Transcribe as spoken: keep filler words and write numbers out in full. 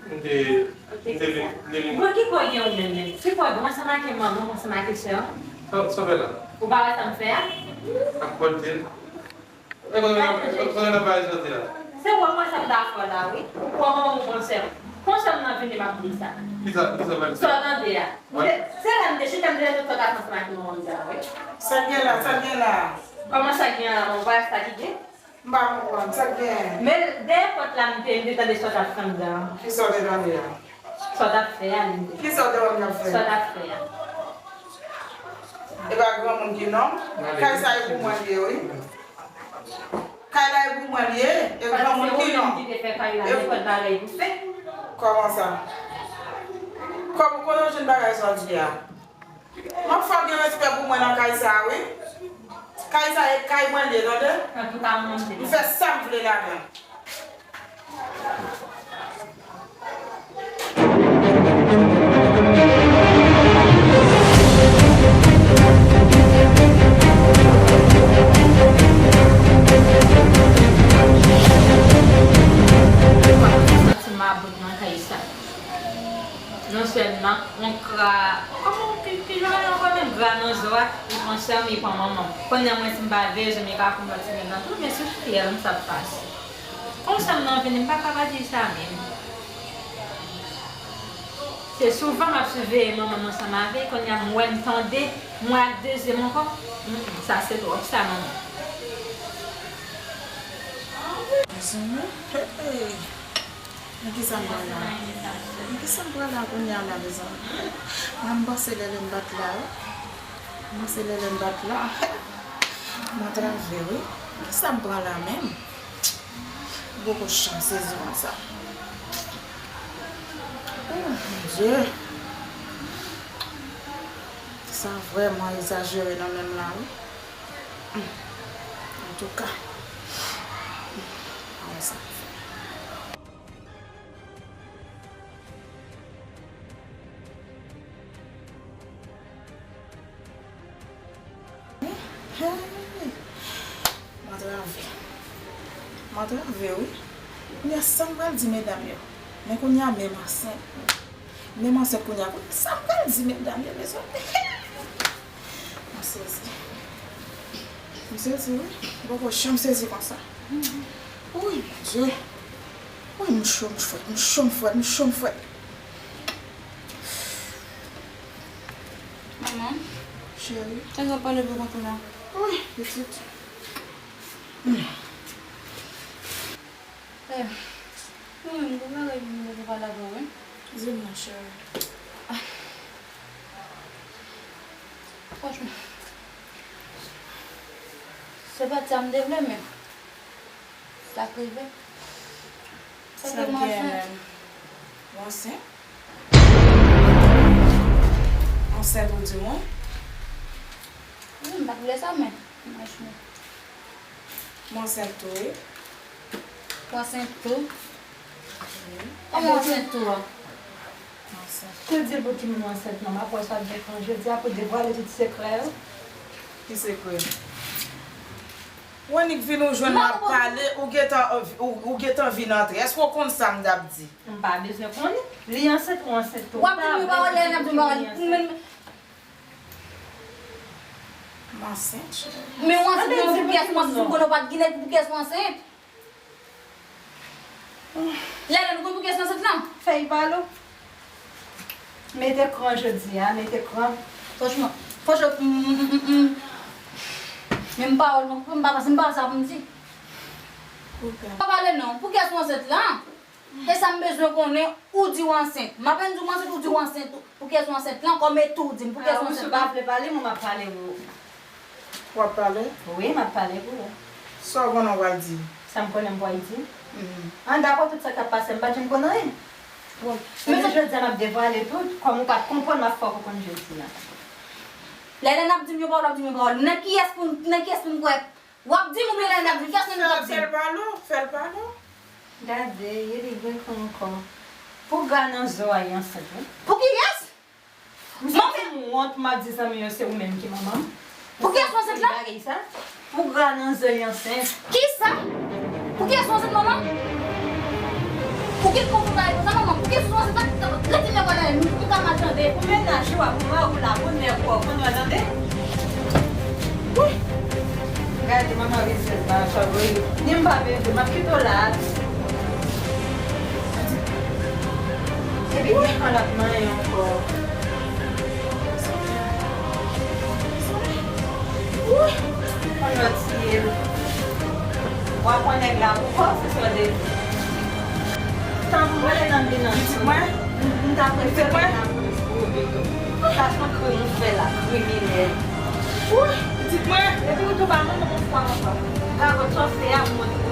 M te, m te vin, m te vin. Mwen ki pwen gen ou menm menm? Ki pwen gen ansanm ak manman, ansanm ak sè? Sa, sa w fè la? Ou pa wè sa m fè a? Ap kòlte l. E konn nan, konn nan bagay soti la. Se wè mwen sa m ta fè la, wi. Ou pran manman m pran sè m. Konsèm nan vini m ap di sa. Kisa, kisa w pral fè? Sa w tande a? Mwen. Se, se la m te chita, m te tande sa w t ap ansanm ak manman m sa, wi. Sa k gen la, sa k gen la? Kòman sa k gen la, mwen pa sa ki gen? M pa konprann, sa k gen? Men dèyè pòt la, m te, m te tande sa w t ap fè anndan. Kisa w te tande a? Sa w t ap fè a, li te. Kisa w te wè m t ap fè? Sa w t ap fè a. E pa granmoun ki nonm. Kay sa e pou mwen li ye, wi. Kay la e pou mwen li ye, e granmoun ki nonm. Paske se ou menm ki te fè kay la, nenpòt bagay pou fè. Kòman sa? Kòman, kote w jwenn bagay sa w di a? M ap fè w gen respè pou mwen nan kay sa a, wi. Kay sa a, e kay mwen li ye, tande? Antouka, mwen, m te. M fè sa m vle ladan. Santi m about nan kay sa. Non sèlman, on kra, kòman, ki, ki jan l ankò menm, gra nan zo a, li pran sè m, li pran manman m. Kounye a mwen, si m pa veye je m, li ka fout m lòt ti nèg nan tou, men sou fyèl m, sa p pase. Konsèm nan vini, m pa ka pa di sa menm. Se souvan m ap siveye manman m ansanm avè l, kounye a m wè m tande, m wè ak de zye m ankò. Mm, mm, sa se twòp sa, manman. Mezanmi, hey, hey. Men kisa m pral la? Men kisa m pral la kounye a la, mezanmi? Mwen, m panse lè lè m bat la, wi. M panse lè lè m bat la. M antrave, wi. Kisa m pral la menm? Boko chan sezi konsa. Oh, mon Dieu. Sa vrèman egzajere nan men m la, wi. Antouka. Pa wè sa. Hey! M antrave. M antrave, wi. Kounye a, sa m pral di medam yo? Men kounye a, menm ansent. Menm ansent kounye a. Sa m pral di medam yo, mezanmi? M sezi. M sezi, wi. M poko janm sezi konsa. Wi, Bondye. Wi, m cho, m frèt, m cho, m frèt, m cho, m frèt. Manman. Cheri. Tande w pale pou kont ou la. Wi, pitit. Hmm. Eh, mwen menm, gon bagay mwen vle pale avè w, wi. Di m non, cheri. Ah. Franchman, se pa t sa m te vle, men sa k rive. Sa k rive, m ansent. Ou ansent? Ansent ou di mwen? Wi, m pa t vle sa, men franchman. M ansent tou, wi. Ou ansent tou? Wi. Kòman ou ansent tou a? M ansent. Tou di l pou ki moun ou ansent non, m ap wè sa devan jodi a pou devwale tout sekrè yo. Ki sekrè? Ou annik vin ou jwenn m ap pale, ou gentan, ou, ou gentan vin antre. Èske w konn sa m t ap di? M pa bezwen konnen. Li ansent, ou ansent tou. W ap di m yon pawòl, lè n ap di yon pawòl. M ansent, cheri. Men w ansent, men pou kiyès w ansent? M konnen w pa t gen nèg, pou kiyès w ansent? Lèlè, nou konn pou kiyès w ansent lan? Fèy pale w. Mete kran jodi a, mete kran. Franchman, franchman, m, m, m, m, m, menm pawòl mwen koupe, m pa panse, m pa sa pou m di. Pa pale non, pou kiyès w ansent lan? E sa m bezwen konnen, ou di w ansent. M apenn di w ansent, ou di w ansent. Pou kiyès w ansent lan, kòm e tou di m, pou kiyès w ansent lan? Ah, ou si w pa vle pale, mwen m ap pale pou ou. W ap pale? Wi, m ap pale pou ou. Sa w konnen w pral di? Sa m konnen m pral di? Mhm. An dakò tout sa k ap pase, m pa janm konn anyen. Bon, men jodi a m ap devwale tout, kòm ou pa t konprann, m ap fè w konprann jodi a. Lè, lè n ap di m yon pawòl, w ap di m yon pawòl. Nan kiyès pou, nan kiyès pou m kwè? W ap di m oubyen lè n ap di, kiyès nan nou t ap di? Fè l pale w, fè l pale w. Gade, li gen kran ankò. Pou gra nan zo a, li ansent, wi. Pou kiyès? M santi m wont, m ap di zanmi yo se ou menm ki manman m. Pou kiyès ou ansent la? Pou gra nan zo, li ansent. Kisa? Pou kiyès ou ansent, manman? Ou gen kòb pou bagay konsa, manman? Kesyon se sa ki ta rete nan kò la, nou tout ka mal tande. Pou mennaj ou a, pou mari w la, pou nèg ou a, ou konn mal tande. Wi. Gade manman Rizèz la, sa vre. Ni m pa vle di, m ap kite w la. Epi gen yon lòt manyen ankò. Wi. Yon lòt ti. W ap pran nèg la pou kò, se sa w te di. Tanpri, rele nan vin ansanm. Pitit mwen? M t ap prefere nan plis pou ou, Bito. Sa se yon krim ou fè la, kriminèl. Wi, pitit mwen. Epi ou tou pa menm yon fwa ankò. Gade sa w fè a, mwen.